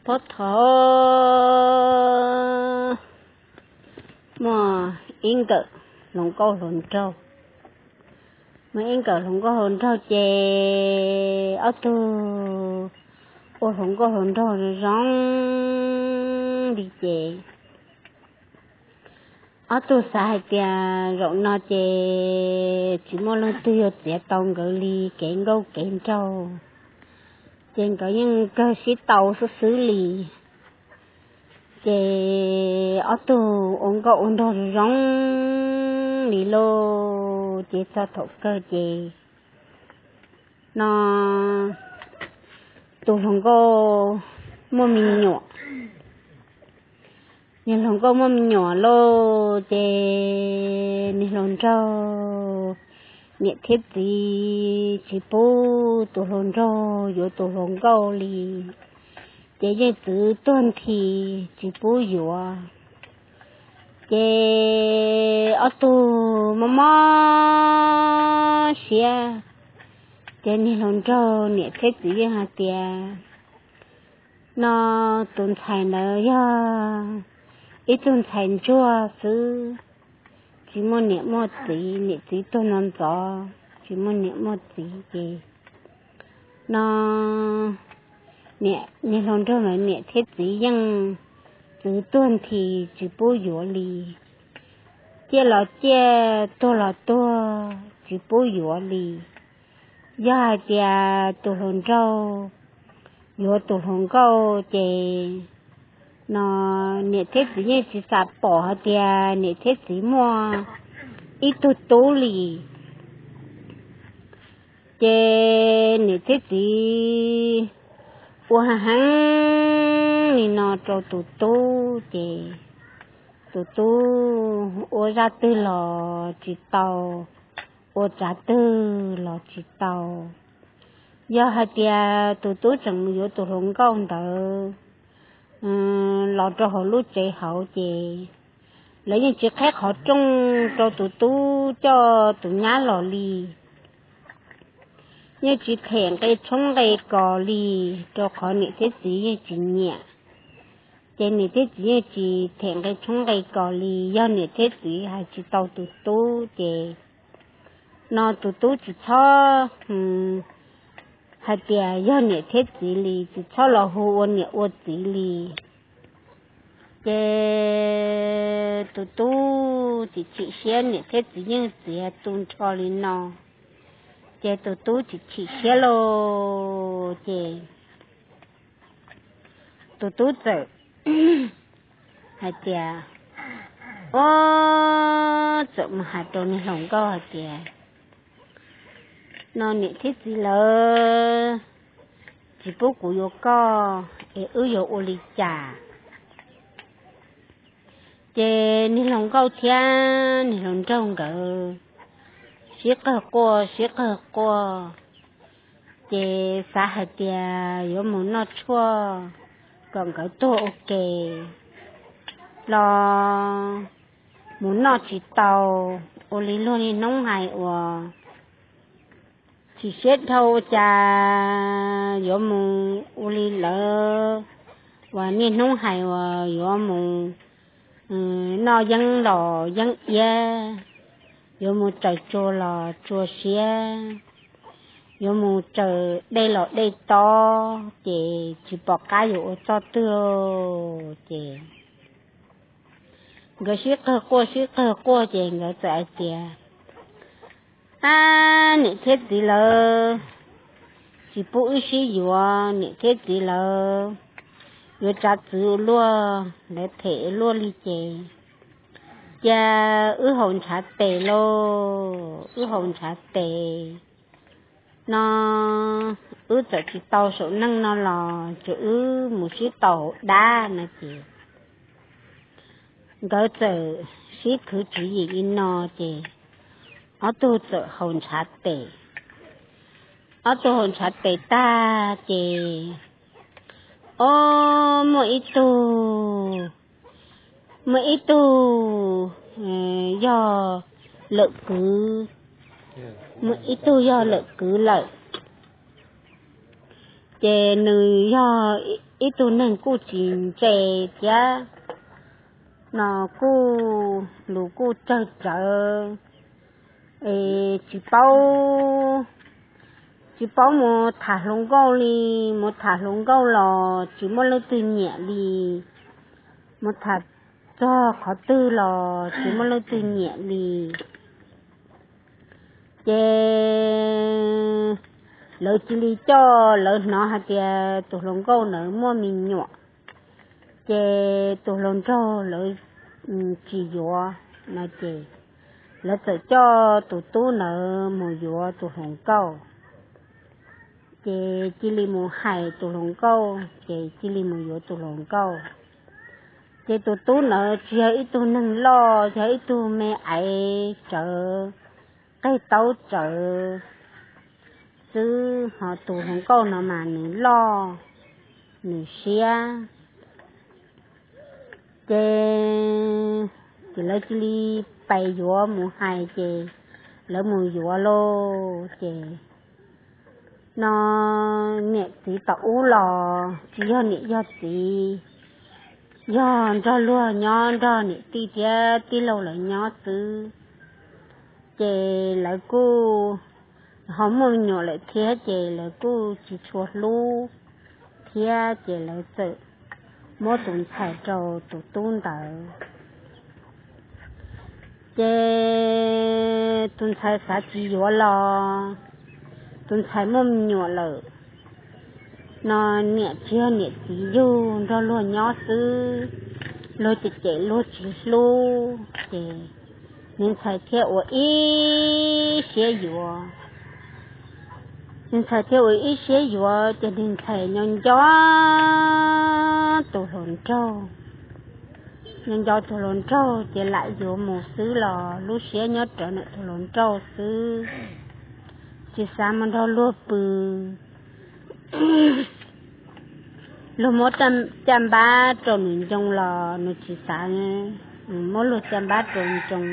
Puag thaum muaj ib nkawm hluas nkauj hluas nraug, muaj ib nkawm hluas nkauj hluas nraug ces ob tug ua hluas nkauj hluas nraug zoo li ces ob tug xav hais tias zaum no ces tsis muaj leej twg yuav txiav tau nkawd li kev nkauj kev nraug, ces nkawd yeej kawg sib tau xwb xwb li. Ces ob tug ua nkauj ua nraug zoo li lauj, ces txog thaum kawg ces no tus hluas nkauj muaj me nyuam. Niag hluas nkauj muaj me nyuam lauj, ces niag hluas nraug niam thiab txiv tsis pub tus hluas nraug yuav tus hluas nkauj li, ces yeej txwv tuag nthi tsis pub yuav. Ces ob tug mob mob siab, ces niag hluas nraug niam thiab txiv yeej hais tias no tus ntxhais ntawd yog ib tug ntxhais ntsuag xwb, tsis muaj niam muaj txiv, niam txiv tuag no ntxov tsis muaj niam muaj txiv ces no niag hluas nraug ntawd niam thiab txiv yeej txwv tuag nthi tsis pub yuav li. Ciaj los ciaj, tuag los tuag tsis pub yuav li. Yog hais tias tus hluas nraug yuav tus hluas nkauj ces no niam thiab txiv yeej tsis xav pom hais tias niam thiab txiv muaj ib tug tub li. Ces niam thiab txiv ua heev li no rau tus tub ces tus tub ua zaj twg los tsis tau, ua tsav twg los tsis tau. Yog hais tias tus tub tseem mus yuav tus hluas nkauj ntawd los rau hauv lub tsev hauv ces lawv yeej tsis qheb qhov rooj rau tus tub coj tus nyab los li. Yeej tsis them nqe tshoob nqe kos li, rau qhov niam thiab txiv yeej tsis nyiam. Ces niam thiab txiv yeej tsis them nqe tshoob nqe kos li, yog niam thiab txiv hais tsis tau tus tub ces no tus tub tsis txhob hais tias yog niam thiab txiv li, tsis txhob los hu ua niam ua txiv li. Ces tus tub tsis chim siab, niam thiab txiv yeej txiav tu nrho li no, ces tus tub tsis chim siab lauj. Ces tus tub txawm hais tias, o, txawm mus hais rau niag hluas nkauj hais tias no niam thiab txiv lawv tsis pub kuv yuav koj es wb yuav ua li cas? Ces niag hluas nkauj thiab niag hluas nraug nkawd sib qawg quaj sib qawg quaj, ces xav hais tias yuav mus noj tshuaj kom nkawd tuag ua ke los mus noj tsis tau, ua li luag niaj hnub hais uas chim siab dhau ua cas yuav mus ua li lawv uas niaj hnub hais uas yuav mus noj yeeb los yeeb iab, yuav mus tsaws tsua los tsua siab, yuav mus tsaws dej los dej tob, ces tsis pom qab yuav ua txoj twg. Ces nkawd sib qawg quaj sib qawg quaj ces nkawd txawm hais tias, ab, niam thiab txiv lawv tsis pub wb sib yuav, niam thiab txiv lawv yuav tsav txwv ua luaj, lawv them ua luaj li ces cia wb haus ntshav tes lauj, wb haus ntshav tes no, wb txawm tsis tau saum neej no los ces wb mus sib tau hauv dab no ces nkawd txawm sib khwv tswv yim li no ces ob tug txawm haus ntshav tes. Ob tug haus ntshav tes tag ces, o, muaj ib tug, muaj ib tug yog lawm kwv, muaj ib tug yog lawm kwv lawm. Ces nws yog ib tug neeg kuj tsis ntse thiab no, kuj lus kuj tsawg tsawv, es tsis paub, tsis paub mus tham hluas nkauj li, mus tham hluas nkauj los tsis muaj leej twg nyiam li, mus tham txog qhov twg los tsis muaj leej twg nyiam li. Ces lawv cia li coj, lawv hnov hais tias tus hluas nkauj ntawd muaj me nyuam, ces tus hluas nraug lawv tsis yuav no ces lawv txawm coj tus tub ntawd mus yuav tus hluas nkauj. Ces cia li mus hais tus hluas nkauj, ces cia li mus yuav tus hluas nkauj. Ces tus tub ntawd tsis yog ib tug neeg loj, yog ib tug me aiv tsawv, qeg taub tsawv xwb, ho tus hluas nkauj no mas nws loj, nws siab. Ces, ces lawv cia li pais yuav mus hais, ces lawv mus yuav lauj. Ces no niam txiv tom ub los tsis yog niam yog txiv, yog nrog luag nyob, nrog niam tij thiab tij laug lawv nyob xwb. Ces lawv kuj ho muaj me nyuam lawm thiab, ces lawv kuj tsis tshua hlub thiab, ces lawv txawm muab tus ntxhais rau tus tub ntawd. Ces tus ntxhais xav tsis yuav los tus ntxhais muaj me nyuam lawm no, niam tsis yog niam txiv yug, nrog luag nyob xwb, luag cem cem luag tsis hlub, ces niag ntxhais thiaj ua ib siab yuav. Niag ntxhais thiaj ua ib siab yuav, ces niag ntxhais nyob nco tus hluas nraug, nyob nco tus hluas nraug ces lam yuav mus xwb los lub siab nyob rawv ntawm tus hluas nraug xwb, tsis xav mus nrog luag pw. Luag muab caj npab rau nws ncoo los nws tsis xav, muab luag caj npab rau ncoo,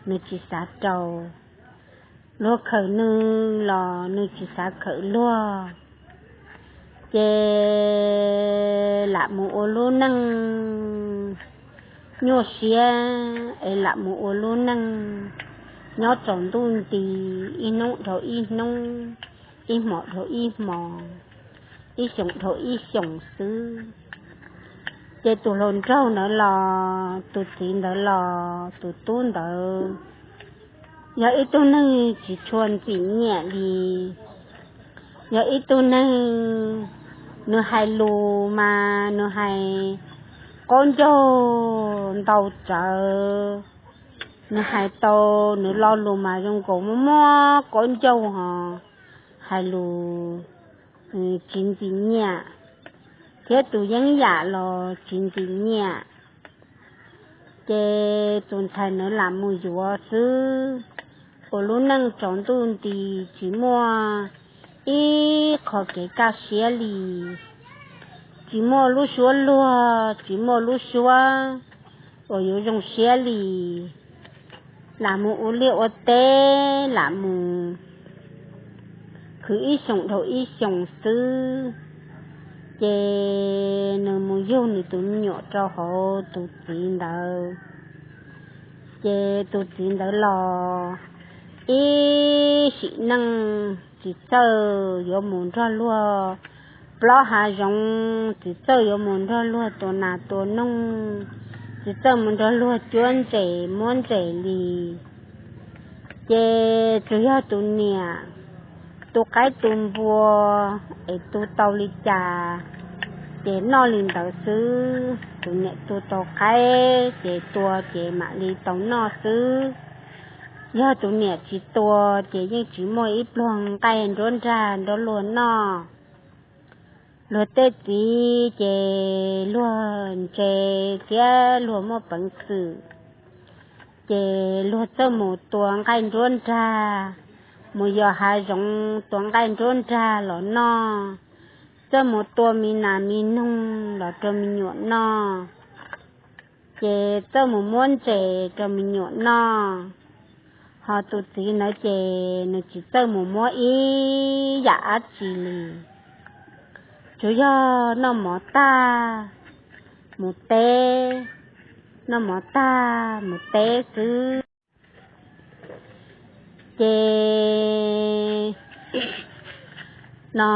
nws tsis xav rau. Luag khawm nws los nws tsis xav khawm luag, ces lam mus ua lub neej nyuaj siab es lam mus ua lub neej nyob tsaus ntuj nti, ib hnub dhau ib hnub, ib hmos dhau ib hmos, ib xyoos dhau ib xyoos xwb. Ces tus hluas nraug ntawd los, tus txiv ntawd los, tus tub ntawd yog ib tug neeg tsis tshua ntxim nyiam li. Yog ib tug neeg, nws hais lus mas nws hais qaub ncaug ntau tsawv, nws hais tau, nws lo lus mas zoo nkaus muaj muab qaub ncaug ho hais lus tsis ntxim nyiam, thiab tus yeeb yam los tsis ntxim nyiam. Ces tus ntxhais ntawd lam mus yuav xwb, ua lub neej tsaus ntuj nti, tsis muaj ib qho kev kaj siab li, tsis muaj lub suab luag, tsis muaj lub suab uas yuav zoo siab li. Lam mus ua liaj ua teb, lam mus khwv ib xyoos dhau ib xyoos xwb. Ces nws mus yug nws tus me nyuam rau hauv tus txiv ntawd. Ces tus txiv ntawd los ib sim neej tsis txawj yuav mus nrog luag plob hav zoov, tsis txawj yuav mus nrog luag tua nas tua noog, tsis txawj mus nrog luag cuab ntses muab ntses li. Ces tsuas yog tus niam tu qaib tu npua es tu tau li cas ces noj li ntawd xwb. Tus niam tu tau qaib ces tua ces mam li tau noj xwb. Yog tus niam tsis tua ces yeej tsis muaj ib pluag nqaij nruab nrag nrog luag noj. Luag tej txiv ces luag ntse thiab luag muaj peev xwm, ces luag txawj mus tua nqaij nruab nrag, mus yos hav zoov tua nqaij nruab nrag los noj, txawj mus tua me nas me noog los rau me nyuam noj, ces txawj mus muab ntses rau me nyuam noj. Ho tus txiv ntawd ces nws tsis txawj mus muab ib yam dab tsi li. tsuas yog noj mov tag mus teb, noj mov tag mus teb xwb. Ces no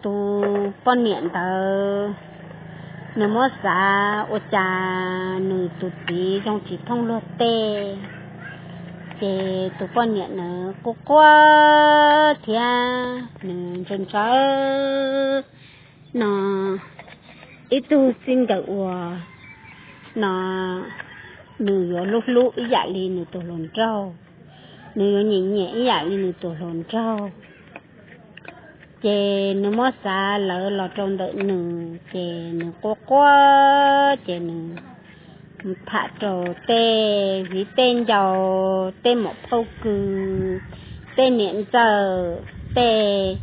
tus poj niam ntawd nws muab xav ua cas nws tus txiv zoo tsis thooj luag tej, ces tus poj niam ntawd quaj quaj thiab nws ntshaw ntshaw no ib tug txij nkawm uas no nws yuav hlub hlub ib yam li nws tus hluas nraug, nws yuav nyiam nyiam ib yam li nws tus hluas nraug. Ces nws muab xav lawv los rau ntawm nws ces nws quaj quaj ces nws tham rau tej viv tej ncaus, tej muam phauj kws, tej niam ntxawm, tej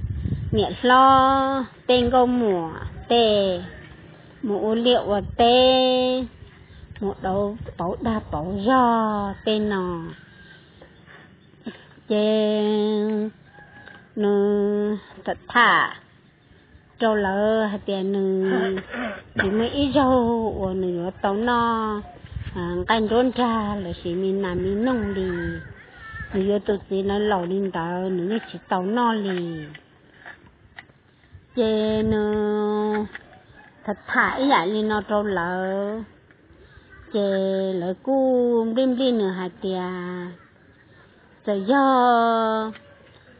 niam hlob, tej nkauj muam, tej mus ua liaj ua teb, mus dauv pauv dag pauv zog tej no. Ces nws tham tham rau lawv hais tias nws tsis muaj ib zaug uas nws yuav tau noj nqaij nruab nrag lossis me nas me noog li. Nws yuav tus txiv ntawd laus li ntawd nws yeej tsis tau noj li. Ces nws tham tham ib yam li no rau lawv, ces lawv kuj nplij nplij nws hais tias txawm yog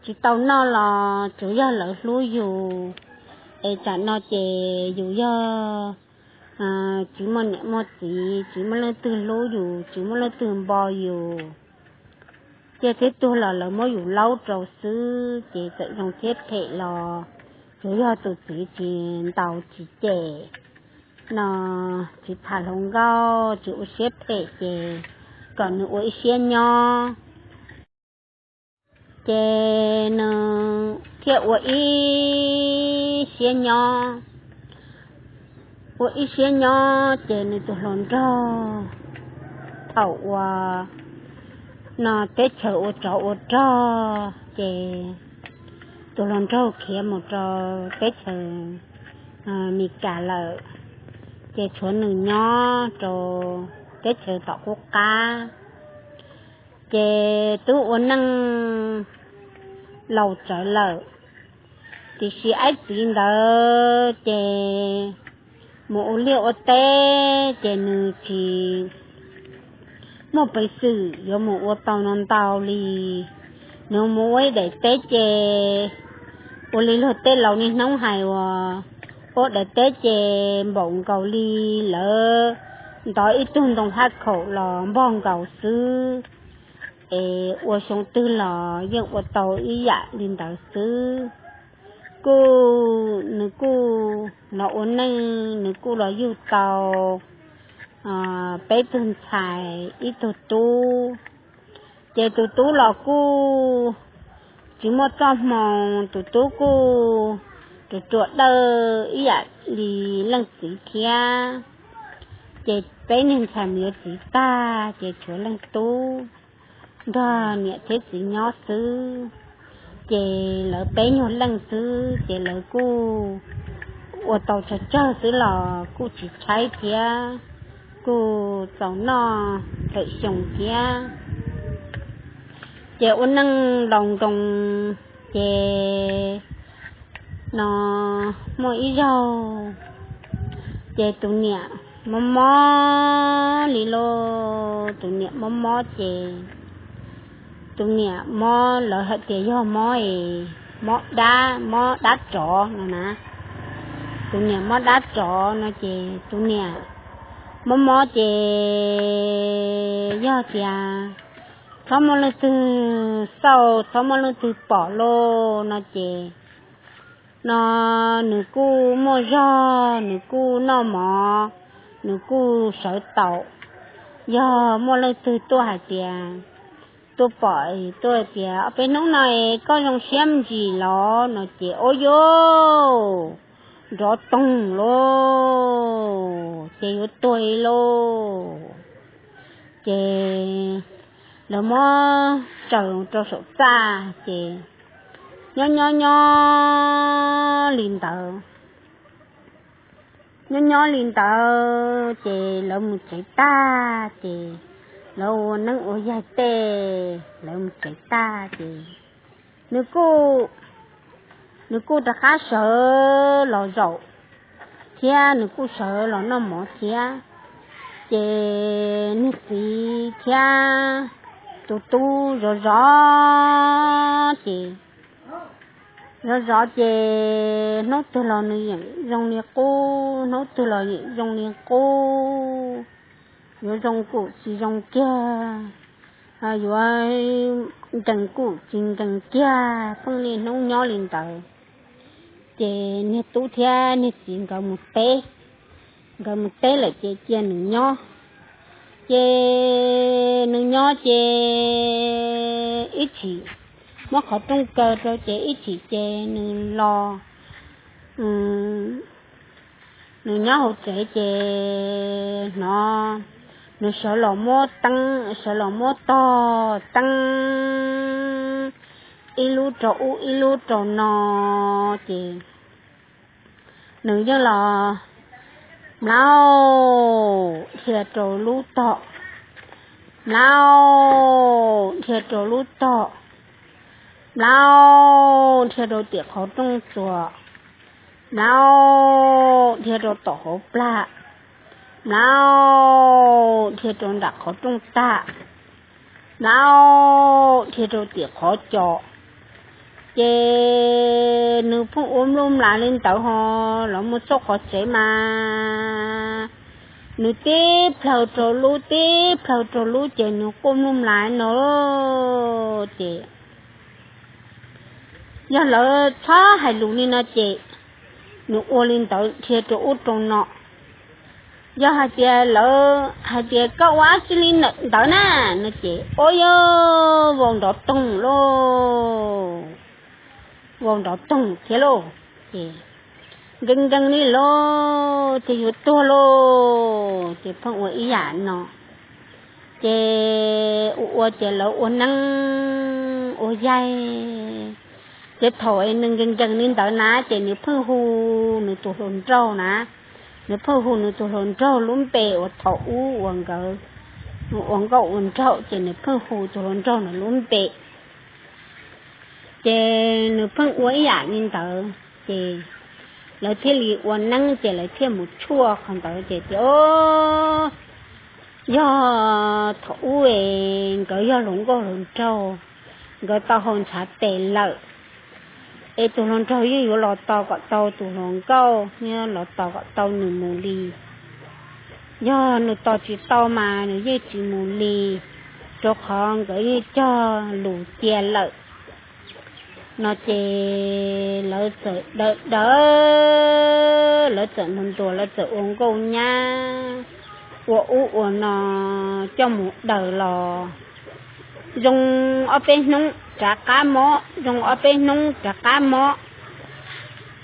tsis tau noj los tsuas yog lawv hlub yus, es tsam no ces yus yog tsis muaj niam muaj txiv, tsis muaj leej twg hlub yus, tsis muaj leej twg npo yus, ces thiab tuag los lawv muab yus laub rau xwb, ces txawm zoo thiab phem los tsuas yog tus txiv tsis ntaus tsis cem no, tsis tham hluas nkauj, tsis ua siab phem ces kom nws ua ib siab nyob. Ces nws thiaj ua ib siab nyob, ua ib siab nyob ces nws tus hluas nraug thaum uas no teb chaws ua tsov ua rog ces tus hluas nraug khiav mus rau teb chaws Meskas lawm, ces tshuav nws nyob rau teb chaws tom qub qab. Ces twb ua neej laus tsawv lawm, tiam sis ib txiv ntawd ces mus ua liaj ua teb ces nws tsis muaj peev xwm yuav mus ua tau no ntau li. Nws mus ua ib daim teb ces ua li luag tej laus niaj hnub hais uas ua daim teb ces npaum nkaus li lawv ntov ib tug ntoo haj khaum los npog nkaus xwb, es ua xyoo twg los yeej ua tau ib yam li ntawd xwb. Kuj nws kuj los ua neej, nws kuj los yug tau peb tug ntxhais ib tug tub. Ces tus tub los kuj tsis muaj txoj hmoo, tus tub kuj ruam ruam dawj ib yam li leej txiv thiab. Ces peb niag ntxhais mus yuav txiv tag ces tshuav leej tub nrog niam thiab txiv nyob xwb. Ces lawv peb nyuag leej xwb ces lawv kuj ua tau tsawg tsawg xwb los kuj tsis tshaib thiab, kuj txaus noj tawm xyoo thiab. Ces ua neej laus nkoos ces no muaj ib zaug ces tus niam mob mob li lauj, tus niam mob mob ces tus niam mob, lawv hais tias yog mob es mob dab, mob dab tsov no na. Tus niam mob dab tsov no ces tus niam mob mob ces yog tias txhob muaj leej twg xauj, txhob muaj leej twg pom lauj no ces no nws kuj muaj zog, nws kuj noj mov, nws kuj sawv taus. Yog muaj leej twg tuaj hais tias, tuaj pom tuaj tias, ob peb hnub no es koj zoo siab me ntsis los no ces ua yuav nrov toog lauj, ces yuav tuag lauj. Ces lawv muab tsaws rau saum txaj ces nyob nyob nyob li ntawd Nyob nyob li ntawd ces lawv mus tsev tag ces lawv ua neeb ua yaig tej, lawv mus tsev tag ces nws kuj, nws kuj rov qab sawv los zaum thiab nws kuj sawv los noj mov thiab. Ces nws txiv thiab tus tub zov zov ces, zov zov ces hnub twg los nws yeej zoo li qub, hnub twg los yeej zoo li qub, yuav zoo kuj tsis zoo kiag, yuav nkees kuj tsis nkees kiag, pheej niaj hnub nyob li ntawd. Ces niag tub thiab niag txiv nkawd mus teb, nkawd mus teb lawm ces cia nws nyob. Ces nws nyob ces ib chim muab qhov rooj kaw rau ces ib chim ces nws los, nws nyob hauv tsev ces hnov nws sawv los muab teeb, sawv los muab tog teeb, ib lub rau ub ib lub rau no ces nws yeej los mlauj dhia rau lub tog, mlauj dhia rau lub tog, mlauj dhia rau tim qhov rooj txuas, mlauj dhia rau tom hauv plag, mlauj dhia rau nram qhov rooj tag, mlauj dhia rau tim qhov cos. Ces nws pheej ua mluj mlas li ntawd ho los mus txog qhov tsev mas nws tib plhaw rau lub tib plhaw rau lub ces nws quaj mluj mlas no. Ces yog lawv txhob hais lus li no ces nws ua li ntawd dhia rau ub rau no. Yog hais tias lawv hais tias koj ua dab tsi li ntawd na no ces ua yog vau nrov toog lauj, vau nrov toog thiab lauj. Ces nkees nkees li lauj, ces yuav tuag lauj, ces pheej ua ib yam no. Ces ua ua ces lawv ua neeb ua yaig. Ces thaum nws nkees nkees li ntawd na ces nws pheej hu nws tus hluas nraug na, nws pheej hu nws tus hluas nraug lub npe uas thaum ub uas nkawd ua nkauj ua nraug ces nws pheej hu tus hluas nraug nws lub npe. Ces nws pheej ua ib yam li ntawd ces lawv thiaj li ua neeb ces lawv thiaj mus tshuaj qhov ntawd ces tias, o, yog thaum ub es nkawd yog hluas nkauj hluas nraug, nkawd tau hau ntshav tes lawm, es tus hluas nraug yeej yuav los tos kom tau tus hluas nkauj, los tos kom tau nws mus li. Yog nws tos tsis tau mas nws yeej tsis mus li, rau qhov nkawd yeej cog lus cia lawm no. Ces lawv txawm daws daws, lawv txawm ntuas ntuas, lawv txawm ua nkauj nyab ua ub ua no coj mus daws los zoo ob peb hnub rov qab mob, zoo ob peb hnub rov qab mob.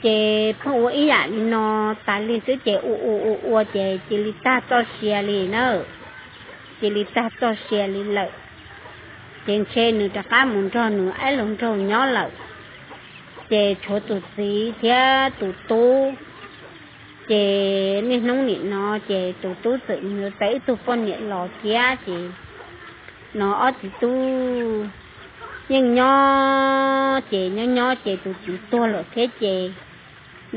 Ces pheej ua ib yam li no tas li xwb ces ua ua ua ua ces cia li tag txoj sia li na, cia li tag txoj sia li lawm. Ces ntshe nws rov qab mus nrog nws ab laug nraug nyob lawm. Ces tshuav tus txiv thiab tus tub. Ces niaj hnub nim no ces tus tub txawm mus yuav tau ib tug poj niam los thiab ces no ob txiv tub yeej nyob ces nyob nyob ces tus txiv tuag lawm thiab ces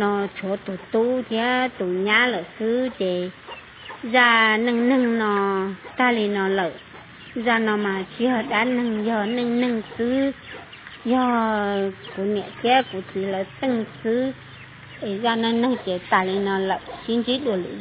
no tshuav tus tub thiab tus nyab lawm xwb ces zaj neej neeg no tag li no lawm. Zaj no mas tsis yog dab neeg, yog neej neeg xwb, yog kuv niam thiab kuv txiv lawv teej xwb. Es zaj neej neeg ces tas li no lawm, sib ntsib dua lwm zaj.